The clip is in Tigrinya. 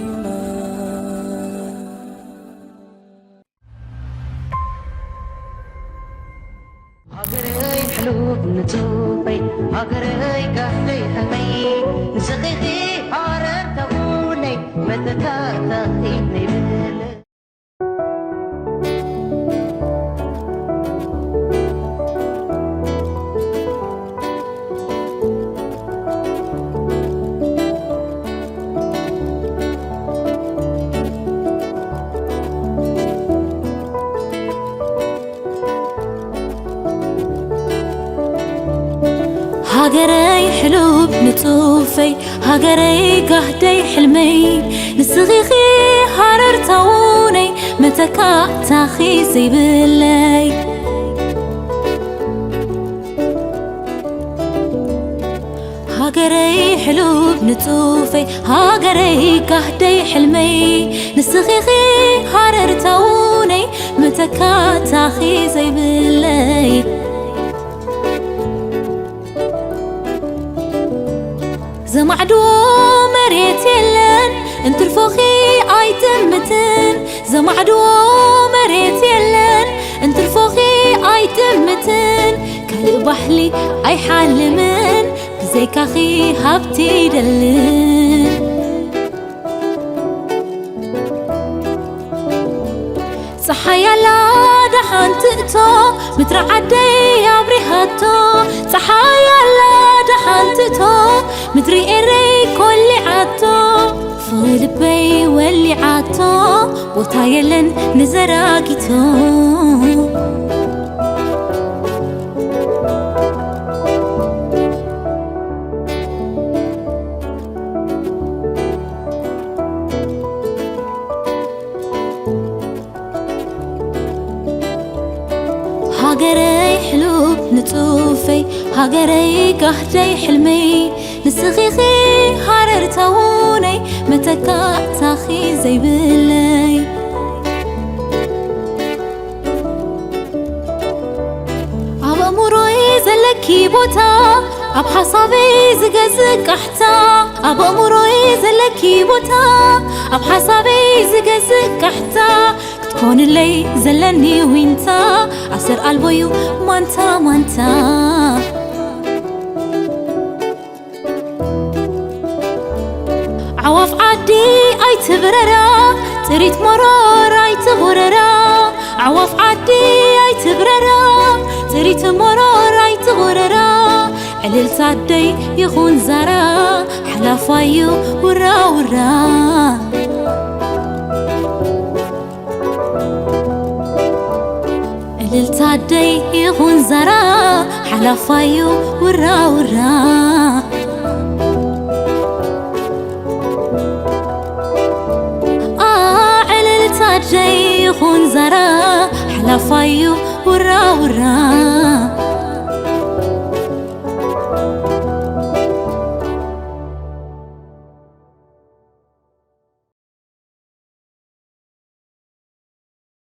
ኢንተርቴይመንት። ሃገረይ ሕሉፍ ንጹፈይ፣ ሃገረይ ጋህደይ ሕልመይ፣ ንስኺ ሃረር ተቡነይ፣ መተካእታኺ ነይብለ። ሃገረይ ሕሉፍ ንጹፈይ፣ ሃገረይ ጋህደይ ሕልመይ፣ ንስኺ ኢኺ ሃረር ተቡነይ፣ መተካእታኺ ዘይብለይ። ሃገረይ ሕሉፍ ንጹፈይ፣ ሃገረይ ጋህደይ ሕልመይ፣ ንስኺ ኢኺ ሃረር ተቡነይ፣ መተካእታኺ ዘይብለይ። ዘማዕድዎ መሬት የለን፣ እንትርፎኺ ኣይጥምትን። ዘማዕድዎ መሬት የለን፣ እንትርፎኺ ኣይጥምትን። ካልእ ባህሊ ኣይሓልምን፣ ብዘይካኺ ሃብቲ ይደልን። ጸሓይ ኣላ ደሓን ትእቶ፣ ምድሪ ዓደይ ኣብሪሃቶ። ጸሓይ ኣላ ደሓን ትእቶ፣ ምድሪ ኤረይ ኮሊዓቶ። ፍቕሪ ልበይ ወሊዓቶ፣ ቦታ የለን ንዘራጊቶ። ሃገረይ ሕሉፍ ንጹፈይ፣ ሃገረይ ጋህደይ ሕልመይ፣ ንስኺ ኢኺ ሃረር ተቡነይ፣ መተካእታኺ ዘይብለይ። ኣብ ኣእምሮይ ዘለኪ ቦታ፣ ኣብ ሓሳበይ ዝገዝእ ቃሕታ። ኣብ ኣእምሮይ ዘለኪ ቦታ፣ ኣብ ሓሳበይ ዝገዝእ ቃሕታ። ክትኮንለይ ዘለኒ ዊንታ፣ ኣሰር ኣልቦዩ ማንታ ማንታ። ዓዋፍ ዓዲ ኣይትብረራ፣ ጥሪት መሮር ኣይትቑረራ። ዓዋፍ ዓዲ ኣይትብረራ፣ ጥሪት መሮር ኣይትቑረራ። ዕልልታ ኣደይ ይኹን ዛራ፣ ሓላፋዩ ውራ ውራ። ዕልልታ ኣደይ ይኹን ዛራ፣ ሓላፋዩ ውራ ውራ። ኣ፣ ዕልልታ ኣደይ ይኹን ዛራ፣ ሓላፋዩ ውራ ውራ።